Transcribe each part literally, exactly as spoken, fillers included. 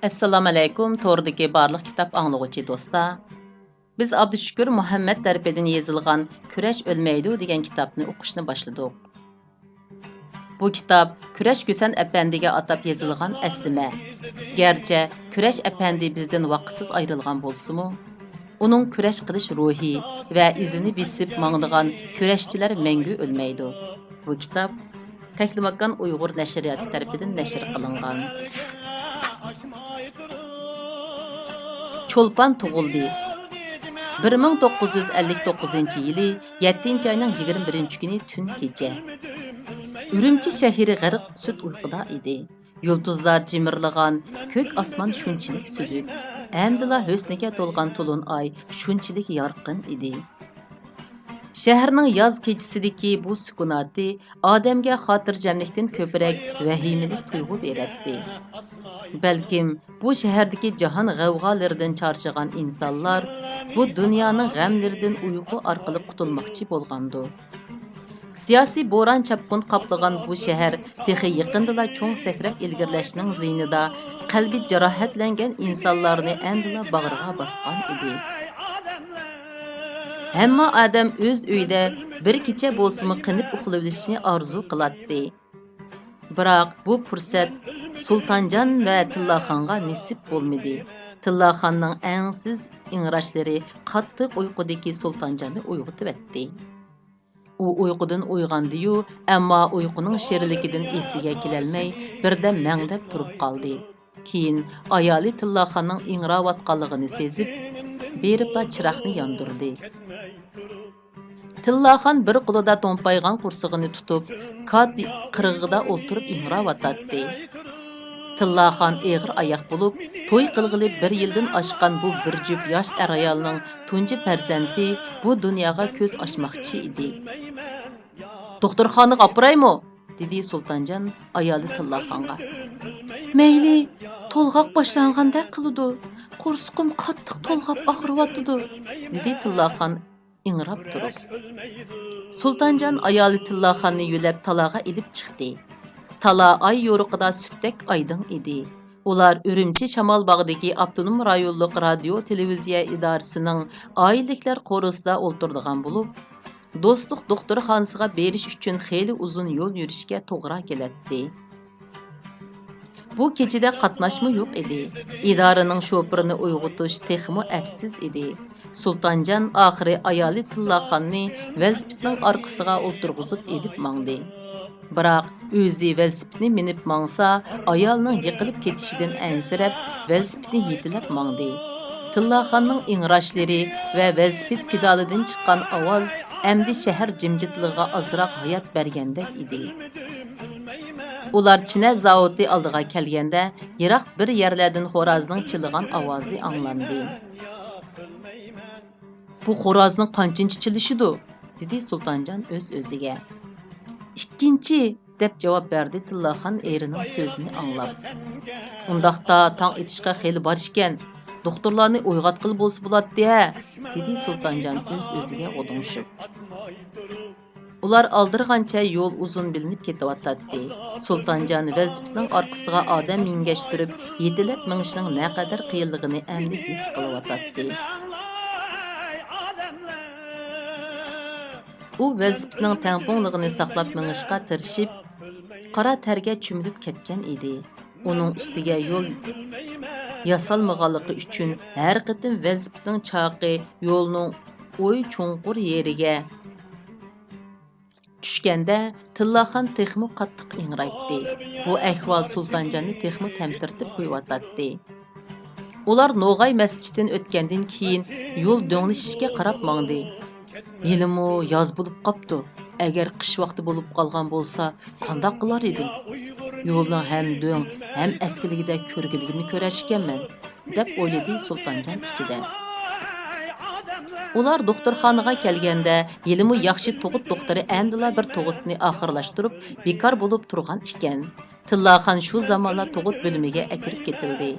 ئەسسالامۇئەلەيكۇم، توردىكى بارلىق كىتاب ئاڭلىغۇچى دوستلار. بىز ئابدۇشۈكۈر مۇھەممەد تەرىپىدىن يېزىلغان كۈرەش ئۆلمەيدۇ دېگەن كىتابنى ئوقۇشنى باشلىدۇق. بۇ كىتاب كۈرەش كۈسەن ئەپەندىگە ئاتاپ يېزىلغان ئەسلىمە. گەرچە كۈرەش ئەپەندى بىزدىن ۋاقىتسىز ئايرىلغان بولسىمۇ، ئۇنىڭ كۈرەش قىلىش روھى ۋە ئىزىنى بېسىپ ماڭىدىغان كۈرەشچىلەر مەڭگۈ ئۆلمەيدۇ. بۇ كىتاب تەكلىماكان ئۇيغۇر نەشرىياتى تەرىپىدىن نەشر قىلىنغان. چولپان تۇغۇلدى. بىر مىڭ توققۇز يۈز ئەللىك توققۇزىنچى يىلى يەتتىنچى ئاينىڭ يىگىرمە بىرىنچى كۈنى تۈن كېچە. ئۈرۈمچى شەھىرى غەرق سۈت ئۇيقۇدا ئىدى. يۇلتۇزلار جىمىرلىغان، كۆك ئاسمان شۇنچىلىك سۈزۈك، ئەمدىلا ھۆسنىگە تولغان تولۇن ئاي شۇنچىلىك يارقىن ئىدى. شەھەرنىڭ ياز كېچىسىدىكى بۇ سۈكۈناتى ئادەمگە خاتىرجەملىكتىن كۆپرەك ۋەھىمىلىك تۇيغۇ بېرەتتى. بەلكىم بۇ شەھەردىكى جاھان غەۋغالىرىدىن چارچىغان ئىنسانلار بۇ دۇنيانىڭ غەملىرىدىن ئۇيقۇ ئارقىلىق قۇتۇلماقچى بولغاندۇ. سىياسىي بوران چاپقۇن قاپلىغان بۇ شەھەر تېخى يېقىندىلا چوڭ سەكرەپ ئىلگىرىلەشنىڭ زىيىنىدا قەلبى جاراھەتلەنگەن ئىنسانلارنى ئەمدىلا باغرىغا باسقان ئىدى. ھەممە ئادەم ئۆز ئۆيىدە بىر كېچە بولسىمۇ قېنىپ ئۇخلىۋېلىشنى ئارزۇ قىلاتتى. بىراق بۇ پۇرسەت سۇلتانجان ۋە تىللاخانغا نېسىپ بولمىدى. تىللاخاننىڭ ئەڭسىز ئىڭراشلىرى قاتتىق ئۇيقۇدىكى سۇلتانجاننى ئويغىتىۋەتتى. ئۇ ئۇيقۇدىن ئويغاندىيۇ، ئەمما ئۇيقۇنىڭ شېرىنلىكىدىن ئېسىگە كېلەلمەي، بىردەم مەڭدەپ تۇرۇپ قالدى. كېيىن ئايالى تىللاخاننىڭ ئىڭراۋاتقانلىقىنى سېزىپ، بېرىپلا چىراغنى ياندۇردى. تىللاخان بىر قولىدا تومپايغان قورسىقىنى تۇتۇپ، كات قىرغىقىدا ئولتۇرۇپ ئىڭراۋاتاتتى. تىللاخان ئېغىر ئاياق بولۇپ، توي قىلغىلى بىر يىلدىن ئاشقان بۇ بىر جۈپ ياش ئەر-ئايالنىڭ تۇنجى پەرزەنتى بۇ دۇنياغا كۆز ئاچماقچى ئىدى. «دوختۇرخانىغا ئاپىرايمۇ؟» دېدى سۇلتانجان ئايالى تىللاخانغا. «مەيلى، تولغاق باشلانغاندەك قىلىدۇ. قورسىقىم قاتتىق تولغاپ ئاغرىۋاتىدۇ»، دېدى تىللاخان ئىڭراپ تۇرۇپ. سۇلتانجان ئايالى تىللاخاننى يۆلەپ تالاغا ئېلىپ چىقتى. تالا ئاي يورۇقىدا سۈتتەك ئايدىڭ ئىدى. ئۇلار ئۈرۈمچى شامالباغدىكى ئاپتونوم رايونلۇق رادىيو تېلېۋىزىيە ئىدارىسىنىڭ ئائىلىلىكلەر قورۇسىدا ئولتۇرىدىغان بولۇپ، دوستلۇق دوختۇرخانىسىغا بېرىش ئۈچۈن خېلى ئۇزۇن يول يۈرۈشكە توغرا كېلەتتى. بۇ كېچىدە قاتناشمۇ يوق ئىدى. ئىدارىنىڭ شوپۇرىنى ئويغىتىش تېخىمۇ ئەپسىز ئىدى. سۇلتانجان ئاخىرى ئايالى تىللاخاننى ۋېلىسىپىتنىڭ ئارقىسىغا ئولتۇرغۇزۇپ ئېلىپ ماڭدى. بىراق ئۆزى ۋېلىسىپىتنى مىنىپ ماڭسا، ئايالىنىڭ يىقىلىپ كېتىشىدىن ئەنسىرەپ، ۋېلىسىپىتنى يېتىلەپ ماڭدى. تىللاخاننىڭ ئىڭراشلىرى ۋە ۋېلىسىپىت پېدالىدىن چىققان ئاۋاز ئەمدى شەھەر جىمجىتلىقىغا ئازراق ھايات بەرگەندەك ئىدى. ئۇلار چىنە زاۋۇتى ئالدىغا كەلگەندە، يىراق بىر يەرلەردىن خورازنىڭ چىللىغان ئاۋازى ئاڭلاندى. «بۇ خورازنىڭ قانچىنچى چىللىشىدۇ؟» دېدى سۇلتانجان ئۆز-ئۆزىگە. «ئىككىنچى» دەپ جاۋاب بەردى تىللاخان ئېرىنىڭ سۆزىنى ئاڭلاپ. «ئۇنداقتا تاڭ ئېتىشقا خېلى بار ئىكەن، دوختۇرلارنى ئويغاتقىلى بولسا بولاتتى-ھە»، دېدى سۇلتانجان ئۆز-ئۆزىگە غودۇڭشۇپ. ئۇلار ئالدىرىغانچە يول ئۇزۇن بىلىنىپ كېتىۋاتاتتى. سۇلتانجان ۋېلىسىپىتنىڭ ئارقىسىغا ئادەم مىنگەشتۈرۈپ، يېتىلەپ مېڭىشنىڭ نەقەدەر قىيىنلىقىنى ئەمدى ھېس قىلىۋاتاتتى. ئۇ ۋېلىسىپىتنىڭ تەڭپۇڭلۇقىنى ساقلاپ مېڭىشقا تىرىشىپ، قارا تەرگە چۆمۈلۈپ كەتكەن ئىدى. ئۇنىڭ ئۈستىگە يول ياسالمىغانلىقى ئۈچۈن ھەر قېتىم ۋېلىسىپىتنىڭ چاقى يولنىڭ ئوي چوڭقۇر يېرىگە چۈشكەندە، تىللاخان تېخىمۇ قاتتىق ئىڭرايتتى. بۇ ئەھۋال سۇلتانجاننى تېخىمۇ تەمتىرىتىپ قويۇۋاتاتتى. ئۇلار نوغاي مەسچىتىدىن ئۆتكەندىن كېيىن يول دۆڭلىشىشكە قاراپ ماڭدى. ھېلىمۇ ياز بولۇپ قاپتۇ. ئەگەر قىش ۋاقتى بولۇپ قالغان بولسا، قانداق قىلار ئىدىم؟ يولنىڭ ھەم دۆڭ، ھەم ئەسكىلىكىدە كۆرگىلىكىنى كۆرەركەنمەن، دەپ ئويلىدى سۇلتانجان ئىچىدە. ئۇلار دوختۇرخانىغا كەلگەندە، ھېلىمۇ ياخشى تۇغۇت دوختۇرى ئەمدىلا بىر تۇغۇتنى ئاخىرلاشتۇرۇپ، بىكار بولۇپ تۇرغان ئىكەن. تىللاخان شۇ زامانلا تۇغۇت بۆلۈمىگە ئەكىرىپ كېتىلدى.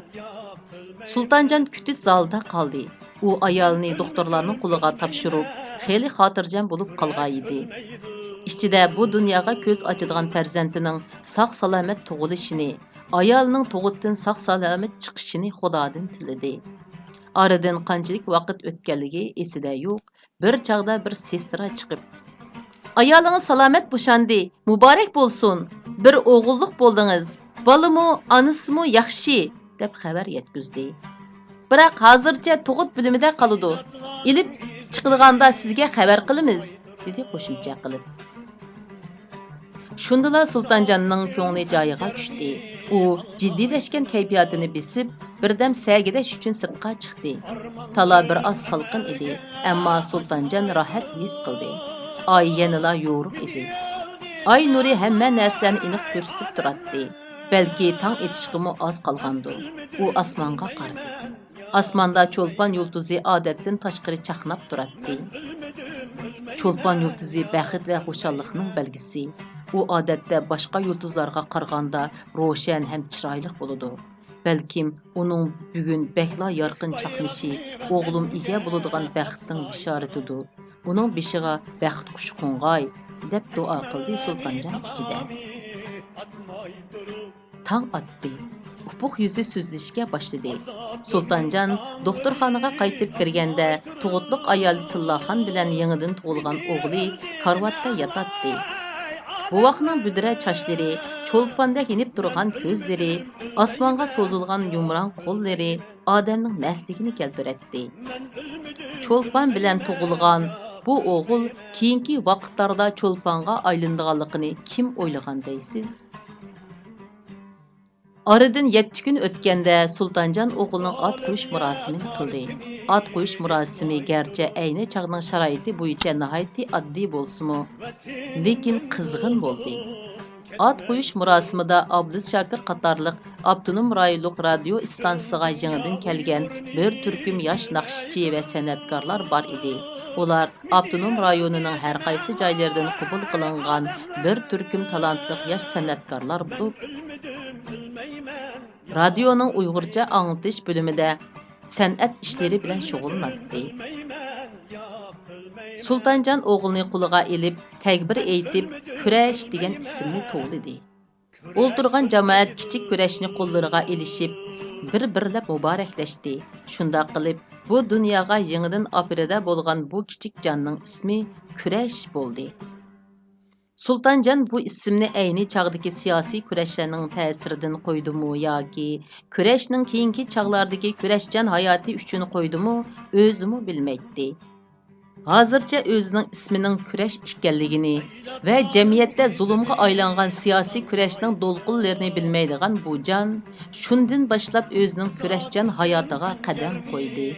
سۇلتانجان كۈتۈش زالىدا قالدى. ئۇ ئايالىنى دوختۇرلارنىڭ قولىغا تاپشۇرۇپ، خېلى خاتىرجەم بولۇپ قالغانىدى. ئىچىدە بۇ دۇنياغا كۆز ئاچىدىغان پەرزەنتىنىڭ ساق-سالامەت تۇغۇلۇشىنى، ئايالىنىڭ تۇغۇتتىن ساق-سالامەت چىقىشىنى خۇدادىن تىلىدى. ئارىدىن قانچىلىك ۋاقىت ئۆتكەنلىكى ئېسىدە يوق، بىر چاغدا بىر سېسترا چىقىپ، «ئايالىڭىز سالامەت بوشاندى، مۇبارەك بولسۇن! بىر ئوغۇللۇق بولدىڭىز، بالىمۇ، ئانىسىمۇ ياخشى!» دەپ خەۋەر يەتكۈزدى. «بىراق ھازىرچە تۇغۇت بۆلۈمىدە قالىدۇ. ئېلىپ چىقىدىغاندا سىزگە خەۋەر قىلىمىز»، دېدى قوشۇمچە قىلىپ. شۇندىلا سۇلتانجاننىڭ كۆڭلى جايىغا چۈشتى. ئۇ جىددىيلەشكەن كەيپىياتىنى بېسىپ، بىردەم سەگىدەش ئۈچۈن سىرتقا چىقتى. تالا بىر ئاز سالقىن ئىدى، ئەمما سۇلتانجان راھەت ھېس قىلدى. ئاي يەنىلا يورۇق ئىدى. ئاي نۇرى ھەممە نەرسىنى ئېنىق كۆرسىتىپ تۇراتتى. بەلكى تاڭ ئېتىشقىمۇ ئاز قالغاندۇ. ئۇ ئاسمانغا قارىدى. ئاسماندا چولپان يۇلتۇزى ئادەتتىن تاشقىرى چاقناپ تۇراتتى. چولپان يۇلتۇزى بەخت ۋە خۇشاللىقنىڭ بەلگىسى. ئۇ ئادەتتە باشقا يۇلتۇزلارغا قارىغاندا روشەن ھەم چىرايلىق بولىدۇ. بەلكىم ئۇنىڭ بۈگۈن بەكلا يارقىن چاقنىشى ئوغلۇم ئىگە بولىدىغان بەختنىڭ بېشارىتىدۇر. ئۇنىڭ بېشىغا بەخت قۇشى قونغاي، دەپ دۇئا قىلدى سۇلتانجان ئىچىدە. تاڭ ئاتتى. ئۇپۇق يۈزى سۈزۈلۈشكە باشلىدى. سۇلتانجان دوختۇرخانىغا قايتىپ كىرگەندە، تۇغۇتلۇق ئايالى تىللاخان بىلەن يېڭىدىن تۇغۇلغان ئوغلى كارىۋاتتا ياتاتتى. بوۋاقنىڭ بۈدرە چاچلىرى، چولپاندەك يېنىپ تۇرغان كۆزلىرى، ئاسمانغا سوزۇلغان يۇمران قوللىرى ئادەمنىڭ مەستلىكىنى كەلتۈرەتتى. چولپان بىلەن تۇغۇلغان بۇ ئوغۇل كېيىنكى ۋاقىتلاردا چولپانغا ئايلىنىدىغانلىقىنى كىم ئويلىغان دەيسىز؟ ئارىدىن يەتتە كۈن ئۆتكەندە، سۇلتانجان ئوغۇلنىڭ ئات قويۇش مۇراسىمىنى قىلدى. ئات قويۇش مۇراسىمى گەرچە ئەينى چاغنىڭ شارائىتى بويىچە ناھايىتى ئاددىي بولسىمۇ، لېكىن قىزغىن بولدى. ئات قويۇش مۇراسىمىدا ئابلىز شاكىر قاتارلىق ئاپتونوم رايونلۇق رادىيو ئىستانسىسىغا يېڭىدىن كەلگەن بىر تۈركۈم ياش ناخشىچى ۋە سەنئەتكارلار بار ئىدى. ئۇلار ئاپتونوم رايونىنىڭ ھەر قايسى جايلىرىدىن قوبۇل قىلىنغان بىر تۈركۈم تالانتلىق ياش سەنئەتكارلار بولۇپ، رادىيونىڭ ئۇيغۇرچە ئاڭلىتىش بۆلۈمىدە سەنئەت ئىشلىرى بىلەن شۇغۇللىناتتى. سۇلتانجان ئوغلىنى قولىغا ئېلىپ، تەكبىر ئېيتىپ، كۈرەش دېگەن ئىسىمنى توۋلىدى. ئولتۇرغان جامائەت كىچىك كۈرەشنى قوللىرىغا ئېلىشىپ، بىر-بىرلەپ مۇبارەكلەشتى. شۇنداق قىلىپ، بۇ دۇنياغا يېڭىدىن ئاپىرىدە بولغان بۇ كىچىك جاننىڭ ئىسمى كۈرەش بولدى. سۇلتانجان بۇ ئىسىمنى ئەينى چاغدىكى سىياسىي كۈرەشلەرنىڭ تەسىرىدىن قويدىمۇ ياكى كۈرەشنىڭ كېيىنكى چاغلاردىكى كۈرەشچان ھاياتى ئۈچۈن قويدىمۇ، ئۆزىمۇ بىلمەيتتى. ھازىرچە ئۆزىنىڭ ئىسمىنىڭ كۈرەش ئىكەنلىكىنى ۋە جەمئىيەتتە زۇلۇمغا ئايلانغان سىياسىي كۈرەشنىڭ دولقۇنلىرىنى بىلمەيدىغان بۇ جان شۇندىن باشلاپ ئۆزىنىڭ كۈرەشچان ھاياتىغا قەدەم قويدى.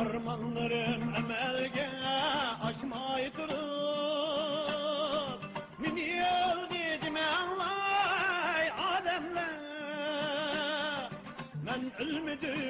ئارمانلىرىم ئەمەلگە ئاشماي تۇرۇپ، مېنى ئۆلدى دېمەڭلاي ئادەملەر. مەن ئۆلمىدىم.